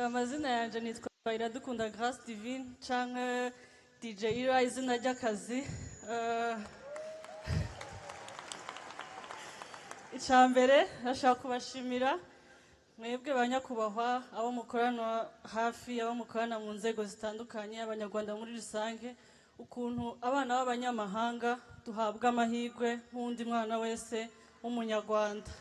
Amazina yanjye nitwa Iradukunda Grace Divine canke DJ Ira, izina ry'akazi. Icya mbere ndashaka kubashimira mwebwe ba nyakubahwa, abo mukorana hafi, abo mukorana mu nzego zitandukanye, Abanyarwanda muri rusange, ukuntu abana b'abanyamahanga duhabwa amahirwe nk'undi mwana wese w'Umunyarwanda.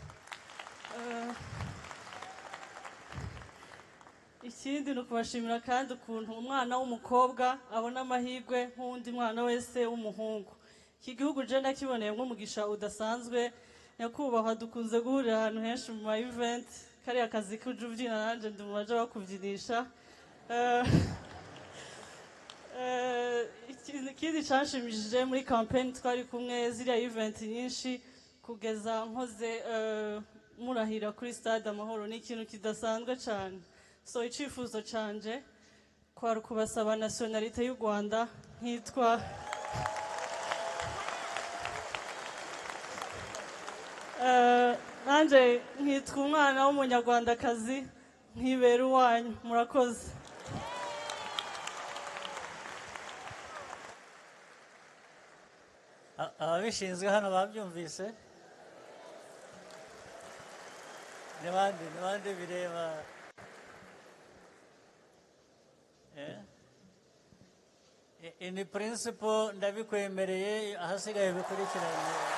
Ikindi ni ukubashimira kandi ukuntu umwana w'umukobwa abona amahirwe nk'undi mwana wese w'umuhungu. Iki gihugu je ndakiboneye nk'umugisha udasanzwe. Nyakubahwa, dukunze guhurira ahantu henshi mu ma event, kariya kazi kuja ubyina nanje ndi mu baja bakubyinisha. Ikindi canshimishije muri campaign twari kumwe, ziriya event nyinshi kugeza nkoze murahira kuri Stade Amahoro, ni ikintu kidasanzwe cyane. So icifuzo canje kwari ukubasaba nationalité y'u Rwanda, nkitwa nanje nkitwa umwana w'Umunyarwandakazi, nkibera uwanyu. Murakoze. Ababishinzwe hano babyumvise? Ni bande, ni bande bireba? In principle ndabikwemereye, ahasigaye bikurikiranye.